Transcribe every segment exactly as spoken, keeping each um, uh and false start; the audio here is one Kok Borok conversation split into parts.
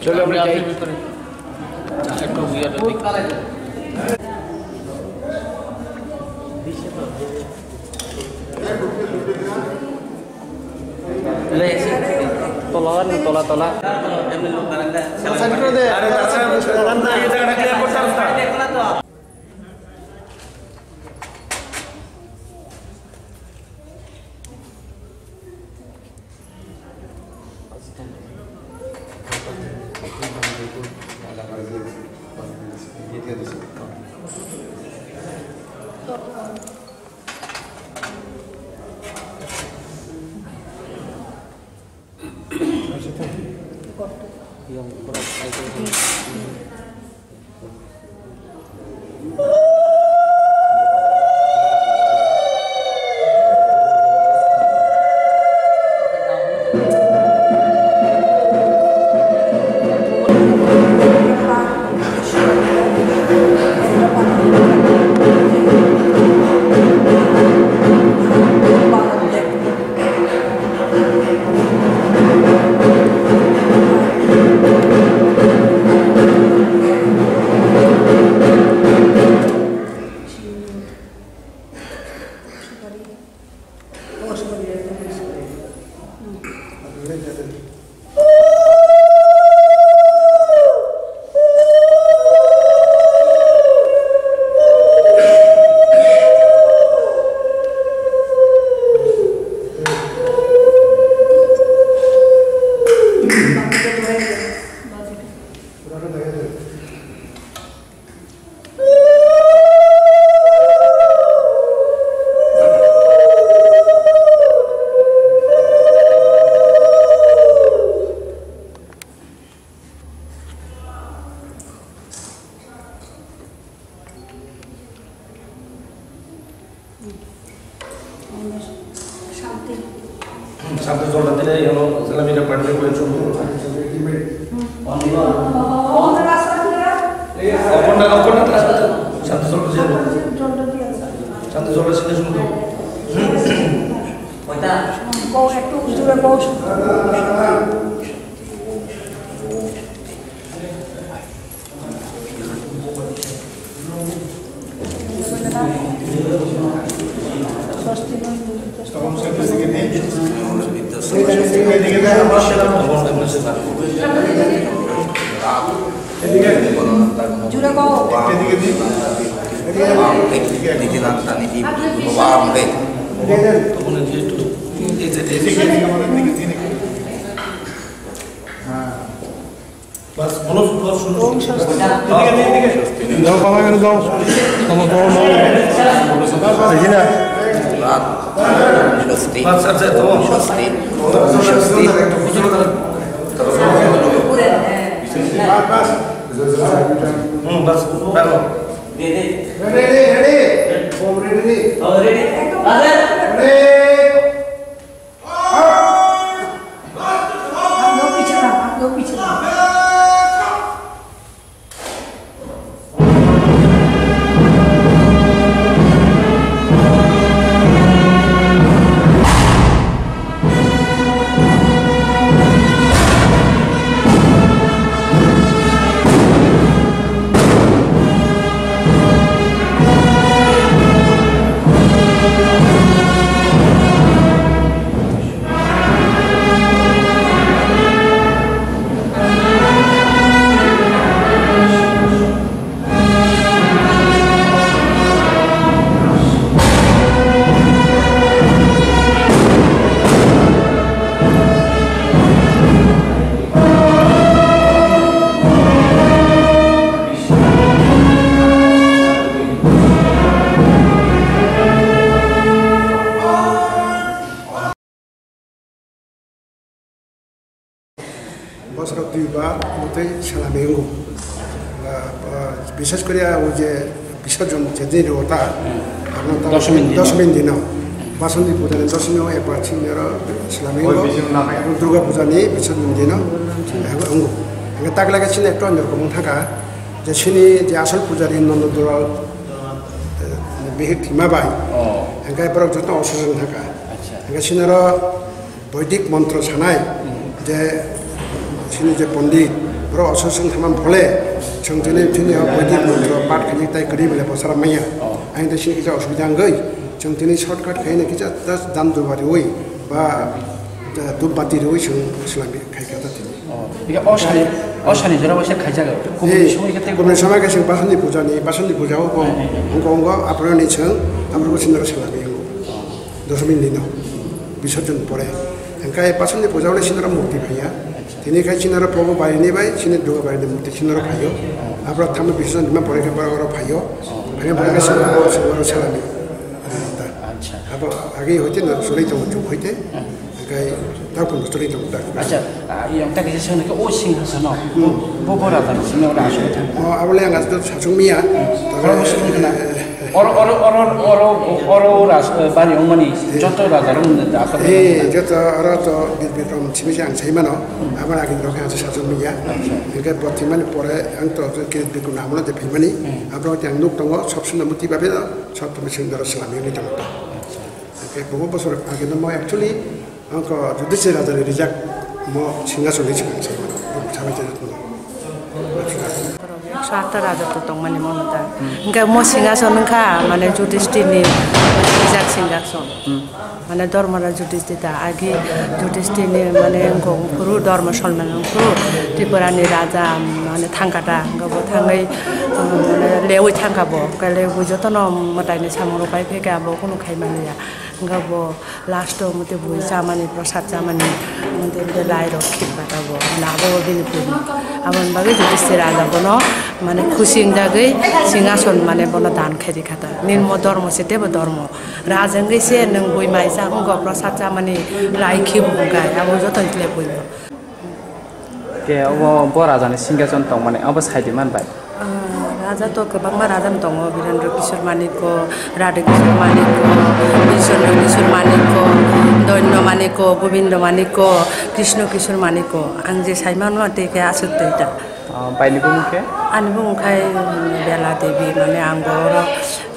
চলো আমরা যাই। একটু ইয়ে তো দেখি। Tola, tola, tola. Shanti. Shanti jolta dile, yono, salami na pandre ko chum. Open na, open na, shanti jolta dile. Shanti jolta sini sum. Kau ektu ujure kau. Bas, bolo, bolo, shuru. Om Swasti. Jao, baba, ekhane jao. Tamo jao, jao. Ekhane. Bas, bas, bas, tamo. Swasti. Swasti. Hmm, bas, bas. Ready, ready, ready. Ready. Ready. Bosrok duibar motoi salami wngo. Ah, ah, bishes kori o je bisorjon je din rio ta, abo ta Doshmi din. Doshmi dino. Basonti puja ni doshmi o ekbar chini oro salami wngo. Durga puja ni bisorjon dino wngo. Hingke tak lage chini ekto onyo rokom thaka je chini je asol pujari Nondo Dural, eh, bihik thima bai. Oh. Hingke borok joto osusun thaka. Acha. Hingke chini oro Boidik montro sanai, hmm, je Sini je pondit, borok ososong thamam phole, chwng tini, tini o boidhik mantro pat khaini tai kwrwi bole bosara manya. Ang tei sini kisa osubida wngwi, chwng tini shortcut khaina kisa just dan duba riwi ba, eh, dubati riwi chwng swlami khai kha ta tini. Oh, iya, o sani, o sani jora waisa khaijak. Kubuni Eh, somoi khe tei kubuni somoi khe chwng Basonti puja ni, Basonti puja o bo Eh, eh, eh. wngko wngko, aphuru ni chwng, aphuru bo sindoro swlami wngko. Dosomi ni no, Bisorjon pore. Hingkai Basonti puja o le sindoro murti phaiya. Tini khai sindoro Prabhu barini bai, sini Durga barini murti sindoro phaio. Aphuru tamo Bisorjon rima pore khe borok oro phaio. Phaiya pore khe sindoro, sindoro swlami. Acha. Abo agi hoite no choli tongo, chuk hoite. Hingkai tao kono choli tongo ta. Acha, ah, yang tak kisa sengno khe o singhasono. Hmm. Bo, bo raja ni simi ora asuk thang. O, abo le ang asuk sachung miya. Oro bo singhasono. Oro, oro, oro, oro, oro ras, eh, bari wngmani Eh. joto raja rok ni da asuk Eh, thang. joto oro to Bir Bikrom simi se ang sai mano. Hmm. Abo agi rok ang sachung miya. Acha. Hingke bo thimani pore ang to Kirit Bikrom amo no je phaimani. Hmm. Abo rok ang nuk tongo, sob sino muti babe, sob tumi sing doro swlami ni tongo. Acha. Hingke bo bosor age no mo actually ang ko Judisir raja ni rijak mo singhason ni swkang sai mano. Bo sabai jai jotno. Ekso atta raja to tongmani mono ta. Hmm. Hingke mo singhason wngkha, mane, Judistir ni rijak singhason. Hmm. Mane, Dharmara Judistir ta, agi Judistir ni, mane, wngkha phuru Dharma Salman wngkha phuru Tripura ni raja, mane, thangkha ta, hingke bo thangwi, mane, lewi thangkha bo, hingke lewi jotono mwtai ni samung rok pai phaikha, abo kunu khai manliya. Hingke bo last o mate bui chamani, prasad chamani, mate belai rok khibata bo, mane abo bo bini purni. Aboni bagwi Judisthir raja bono, mane, khusi wngjagwi singhason, mane, bono dan khairi kha ta. Nini mo dharma se tebo dharma. Raja wngwi se nwng bui mai cha wngkha, prasad chamani lai khibu wngkha, abo joto ni khle bui bo. Ke obo bo raja ni singhason tongmani, obo sai di man bai. Ah, raja to kwbangma raja no tongo, Birendra Kishore Manikko, Radha Kishore Manikko, Chandra Kishore Manikko, Dhanyo Manikko, Govinda Manikko, Krishna Kishore Manikko. Ang je sai mano tei khe aswk twi ta. Ah, bai ni bumung khe? Ani bumung khai Bela Devi, mane ang bo oro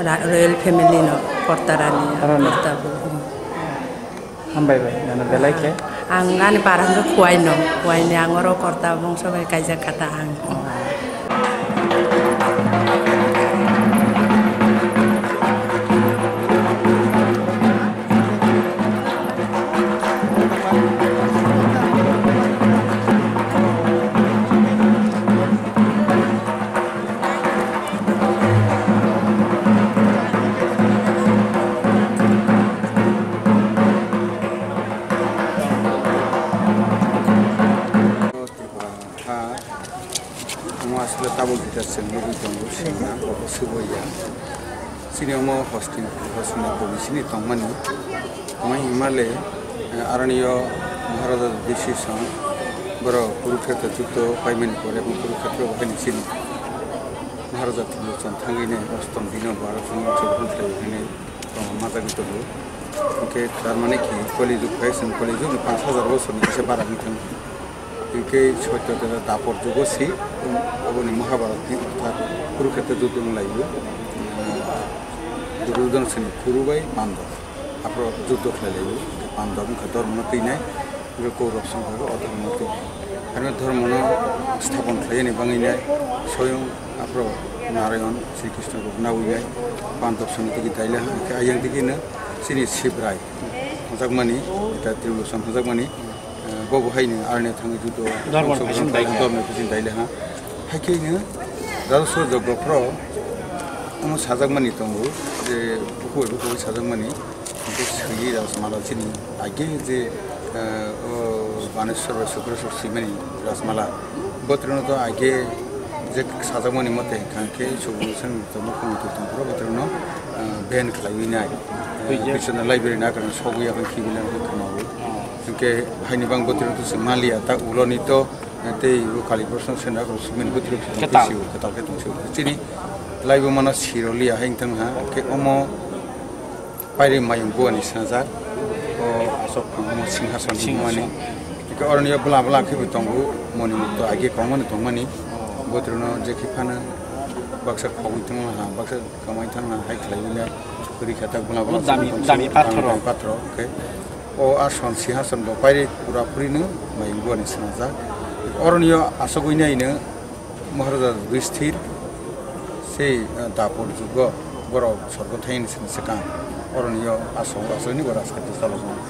ra-, royal family no, Korta Rani, Rani. Korta bo. Hambai bai, nana belai khe. Ang ani para hwnkhe Khuaino, Khuaini ang oro Korta bongso bai kaijak kha ta ang. Tripura ha, omo aswk tabuk jita chwng nugwi tongo, sengna, obo swbaiya. Chini omo hosting, hosting ni kobisini tongmani. Omo himale, eh, aroni o Maharaja Bisi song, borok Kurukshetra juddo paimani pore, omo Kurukshetra bo haini chini Maharaja Tribhushan thangwi nai, ostom dino baro thangwi chobhon khlaiwi nai. Tongma jagwi tongo. Hwnkhe tar mane ki Kali jug hai chwng Kali jug ni panch hajar bosor ni kisa bara wngwi thang. Hwnkhe Sotyo tei Dapor jugo si, aboni Mahabharat ni orthat Kurukshetra juddo wng lai o. Duryodhana sini Kuru bai Pandav. Aphro juddo khlai lai o. Pandav wngkha dhormo no twinai. Hwnkhe Kaurab song khe o dhormo twi. Ano dhormo no sthapon khlaini bangwi nai soyong aphro Narayon Sri Krishna rok nawi nai Pandav song tigi daila hwnkhe ayang tigi no chini Sibrai hwnjakmani, eta Tribhushan hwnjakmani, eh, bo bo haino aroni thangwi judo Dhormo no khaising daila ha. Dhormo no khaising daila ha. Haikhe no Rajaswa Joggo phro omo sajakmani tongo je bukhuk bai bukhuk sajakmani. Hwnkhe swiwi Rajmala chini age je, eh, o Baneswr bai Sukraswr swimani Rajmala. Botrino to age je sajakmani mote hwnkha khe subung seng tongma khumui tongphuru botrino, eh, ban khlaiwi nai. Eh, Buijak. Biswanath library ni akwrwng sogwi aphano khibi nai hwnwi khwnao. Oh. Hwnkhe haini bang botrino to chwng manliya ta uloni to, eh, tei bo Kali Prasad sendra akwrwng swimani botrino Kwtal. Kwtal khe tongsi. Chini laibo mano siroliya hai wngthang ha. Hwnkhe omo Pairi mayung buani sinajak, o asok phangma singhason Singhason. Hwnmani. Eke oroni o bwla bwla khe bo tongo, moni mukto age kongmani tongmani. Botrino je khe phano baksa khogwi tongma ha, baksa kamai thangna hai khlaiwi le kwrwi khe tak bwla bwla Dami, singhason dami singhason pathoro. Dami pathoro, okay. O ason singhason bo pairi pura purino mayung buani sinajak. Oroniyo asogwi naino Maharaja Yudhishthir sei, ah, Dapur jugo borok sorgo thaini sini swkang oroniyo asogwi asogwini bo rajkarti chalokmani.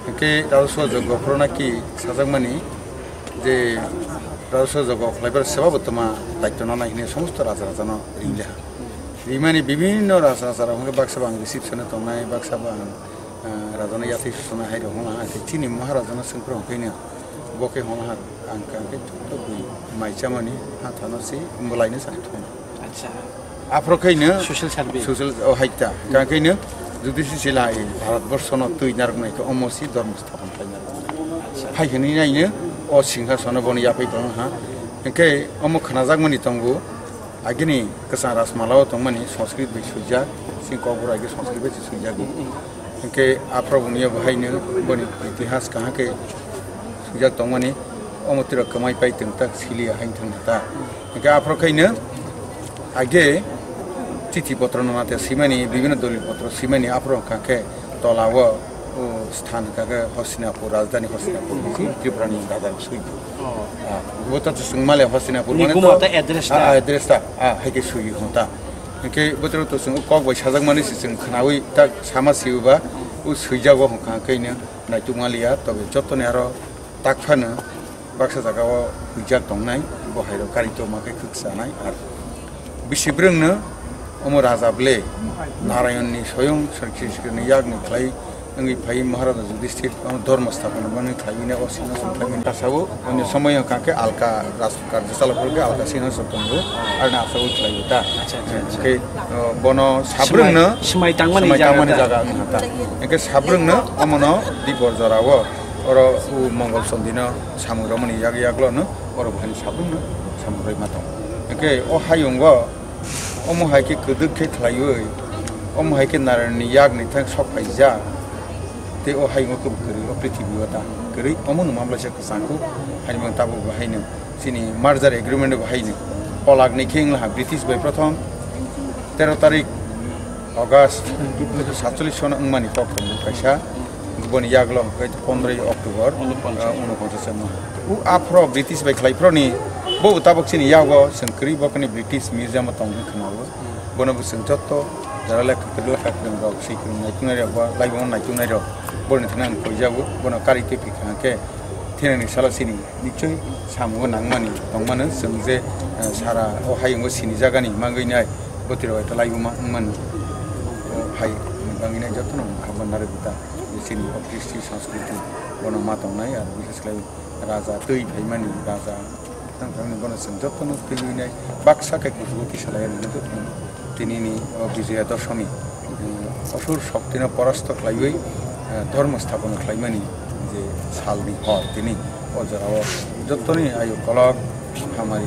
Hwnkhe Rajasabha joggo phoro naki sajakmani je Rajasabha joggo khlaibar sebabo toma daityo nanai hwnwi somosto raja rajano ringlaha. Rimani bibhinno raja rajarok hwnkhe baksa bo ang reception-o tongnai, baksa bo ang ah, rajano yathai susana hai rok hwnla ha khe chini Maharajano swngphru hwnkhe no bo khe hwnla ha ang khe joto bui mai chamani ha thano se bwlaino sa thung. Acha. Aphro khaino social service. Social o hai ta. Kha khaino jodi se sila hai Bharat borshono twi narwk nai khe omo si dhormo sthapon khai narwk. Acha. Phai hwnwi naino o singhasono bono yaphai tong ha. Hwnkhe omo khnajakmani tongo. Agini kwchang Rajmala o tongmani Sanskrit bai swijak, sini kokborok agi Sanskrit bai se swijak. Hwnkhe aphro buniya bo haino boni itihas kaham khe swijak tongmani, omo tiro kwmai pai twng tak siliya hain thang ta. Hwnkhe aphro khaino age chithi potro no mate simani, bibhinno dolil potro simani aphro hwnkha khe tola o, o sthan hwnkha khe Hastinapur, rajdhani Hastinapur, hmm, Tripura ni raja swi. Oh. Ah, bo ta chwng male Hastinapur mane Niguma to, ta address ta. Ah, address ta, ah, hai khe swi hwn ta. Hwnkhe bo to chwng kok bai sajak mani se chwng khnaui ta sama siuba, o swijago hwnkha khe no naituk maliya, tobe joto ni aro tak phano baksa jaga o huijak tongnai, bo hai rok kari tongma khe khwk chanai, ar bisi brwng no omo raja ble Narayon ni soyong Sanskrit ni yak ni khlai wngwi phai Maharaja Yudhishthir omo dhormo sthapona mani khlai bini o singhason khlai mani. Asao onyo somoy hwnkha khe alka raj karjo chalok rok khe alka singhason tongo, ar na asao khlai ta. Acha, acha, acha. Hwnkhe, uh, bono sabrwng no swmai, swmai tangmani swmai jaga tangmani ta. Jaga wngkha ta. Hwnkhe sabrwng no omo no dibor jora o oro u Mongol Chondi no samung rwmani yak yaklo no oro buphani sabrwng no samung rwima tong. Hwnkhe o hayung o omo hai khe kwdwk khe khlaiwi, omo hai khe Narayan ni yak ni thang sok phaijak, tei o hayung o kwbwi kwrwi o prithibi o ta kwrwi omo no mamlaisa kwchang kuk. Haini mang tabuk bo haino chini merger agreement bo haino kolak ni khe wngla ha British bai prothom tero tarik August unisho satcholish sono wngmani kok tongo kaisa, boni yaglo hwnkhe pondroi October, unoponchas. Ah, unoponchas no. U aphro British bai khlai phroni bo tabok chini yago chwng kwrwi bo kani British museum o tongwi khna o. Bono bo chwng jotto jara lekha kwrwi lekha kwrwng rok, swi kwrwng naituknai rok, bo laibuma naituknai rok, boni thani ang poijago, bono kari tei phikha hwnkhe thinani salo chini. Nichoi samungo nangmani tongmano chwng je, eh, sara o hayungo sinijagani mangwi nai bwtwirok bai laibuma wngmani. O hai bangwi nai jotono khamma narwgwi ta je chini o kristi sanskriti bono ma tongnai, ar bishes khlai raja twi phaimani raja tang thangni bono chwng jotono twiwi nai baksa khe kuchugo kisa lai rwna jotono. Tinini o Bijoya Dosomi, eh, osur shoktino porasto khlaiwi, eh, dhormo sthapona khlaimani je salni hor tini o jorao jottoni ayu kolok hamari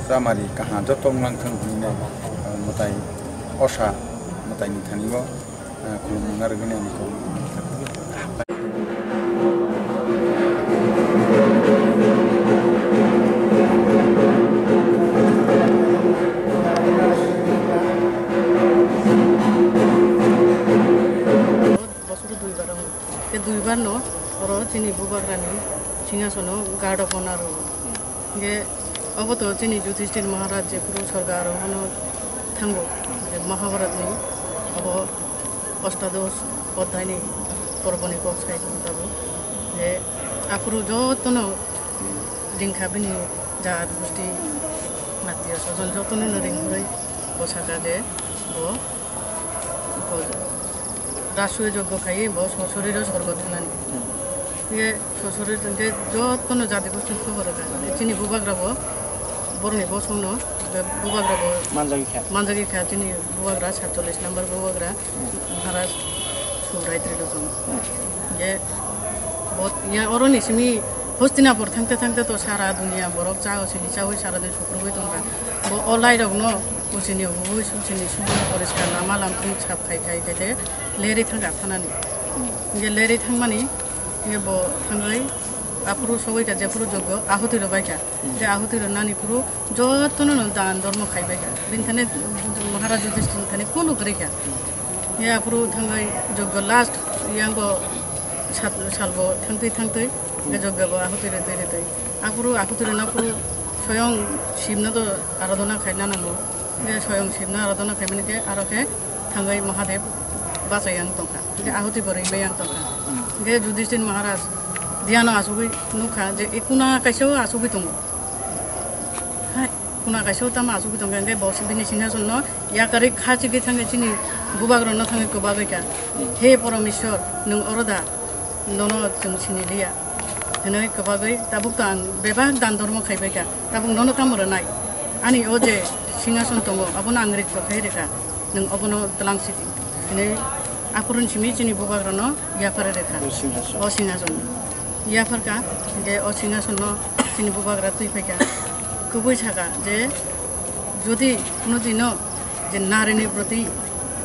chamari kaham jotto wnglang thang hwnwi, eh, mwtai osa mwtaini thani o, eh, khulumung narwgwini ani kok. Bosoro duibar wngo. Tei duibar no oro chini bubagrani singhasono guard of honor rwo. Hingke obo to chini Yudhishthir Maharaj jephuru sorgo arohono thango, je Mahabharatni obo Oshtadosh odhyayni porboni kok sai tongo tabuk. Je aphuru jotono ringkha bini jaat gusti attiyo sojon jotono no ringkhorwi bwsakha je bo, bo rajsuyo joggo khaiwi bo sosoriro sorgo thangnani. Hingke sosoriro hingke jotono jati gostini khobor rwkha. Chini bubagrabo borokni bosongno bubagrabo manjagwi kha. Manjagwi kha chini bubagra satchollish number bubagra. Maharaj Subrai Trilokam. Hingke bo ya oroni simi Hastinapur thangte thangte to sara duniya borok chao sini chawi sara dini sukrubui tongkha. Bo o lairokno usini hubui susini subui poriskar lama lamthung sap khai khai khai te lerwi thangkha thanani. Hingke lerwi thangmani hingke bo thangwi aphuru sogwi kha jephuru joggo ahuti rwbai kha. Je ahuti rwnani phuru jotono no dan dormo khaibai kha. Bini thani Maharaj Yudhishthir thani kunu kwrwi kha. Ya aphuru thangwi joggo last yang bo sat-, salbo thangtwi thangtwi Hingke jogya bo ahuti rwtwi rwtwi. Aphuru ahuti rwna phuru soyong Shivno to aradhana khaina nango. Hingke soyong Shivno aradhana khaimani khe aro khe thangwi Mahadev bachai ang tongkha. Hingke ahuti bo rwimai ang tongkha. Hingke Yudhishthir Maharaj dhyanno achugwi nukha je e kuna kaisa o achugwi tongo. Hai, kuna kaisa o tamo achugwi tongkha, hingke bo bini singhason no yakarwi kha chigwi thangwi chini bubagrano thangwi kwbagwi kha. He Parameshwar, nwng oro da? Nono chwng sini liya. Hwnwi kwbagwi tabuk to ang bebak dan dormo khaibai kha. Tabuk nono tamo rwnai? Ani o je singhason tongo, abono ang rikto khai rwkha. Nwng obono twlang sidi. Hwnwi aphurun simi chini bubagrano yapharwi rwkha. O singhason. O singhason. Yapharkha, hingke o singhasono chini bubagra twi phaikha. Kubui saka je, jodi kuno dino je narini proti,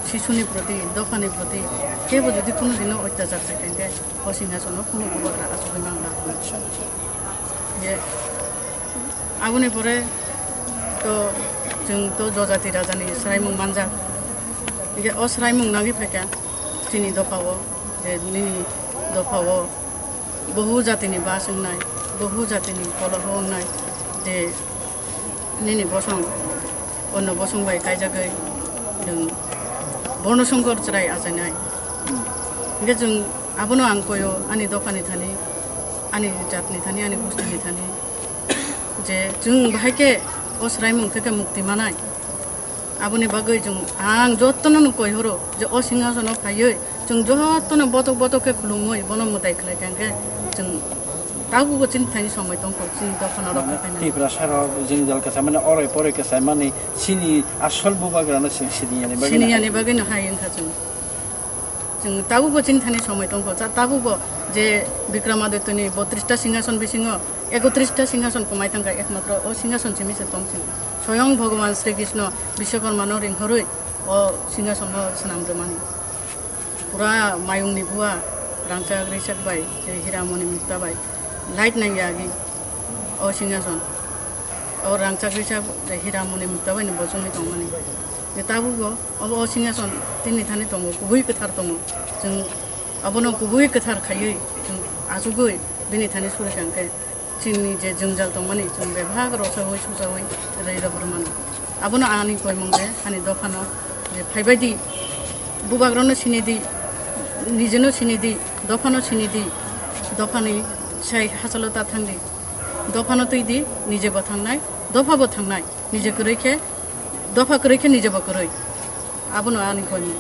sisuni proti, dophani proti, kebo jodi kuno dino otyachar khaikha, hingke o singhasono kuno bubagra achugwi mangla. Acha, acha. Je, aboni pore to chwng to jojati rajani swraimung manjak. Hingke o swraimung nangwi phaikha chini dophao, je nini dophao bohu jatini bas wngnai, bohu jatini koloho wngnai, je nini bosong onno bosong bai kaijagwi nwng Borno Songkor chwrai achainai. Hingke chwng abono ang koyo ani dophani thani, ani jatni thani, ani bostini thani, je chwng bahai khe o swraimung theke mukti manai. Aboni bagwi chwng, ang jotono no koi horo je o singhasono phaiwi chwng jotono botok botok khe khulumwi bono mwtai khlai kha, hingke chwng tabukbo chini thani somoi tongkho, chini dophano rokha khainani. Tiprasa rok jwngjal kwcham mani oroi poroi kwcham mani chini asol bubagrano chwng siniyani bagwi no. Siniyani bagwi no hai wngkha chwng. Chwng tabukbo chini thani somoi tongkho, cha tabukbo je Bikramadityoni botris ta singhason bisingo ekotris ta singhason kwmai thangkha, ekmatro o singhason simi se tong chwng. Soyong Bhagwan Sri Krishno Bishwakarmano ringhorwi o singhasono swnam rwmani. Pura mayungni bua rangchak rikchak bai, je Hiramoni Mukta bai light nangya agi o singhason. O rangchak rikchak je Hiramoni Mukta bai ni bochongwi tongmani. Je tabukbo obo o singhason tini thani tongo, kubui kwthar tongo. Chwng abono kubui kwthar khaiwi chwng achugwi bini thani suri kha, hwnkhe chini je jwngjal tongmani chwng bebak rwchaui suchaui rwi rohor mano. Abono ani koimung je ani dophano je phaibai di, bubagrano sini di, nijeno sini di, dophano sini di, dophani sai hachalo ta thang di, dophano twi di, nije bo thangnai, dopha bo thangnai, nije kwrwi khe, dopha kwrwi khe nije bo kwrwi. Abono ani koimung.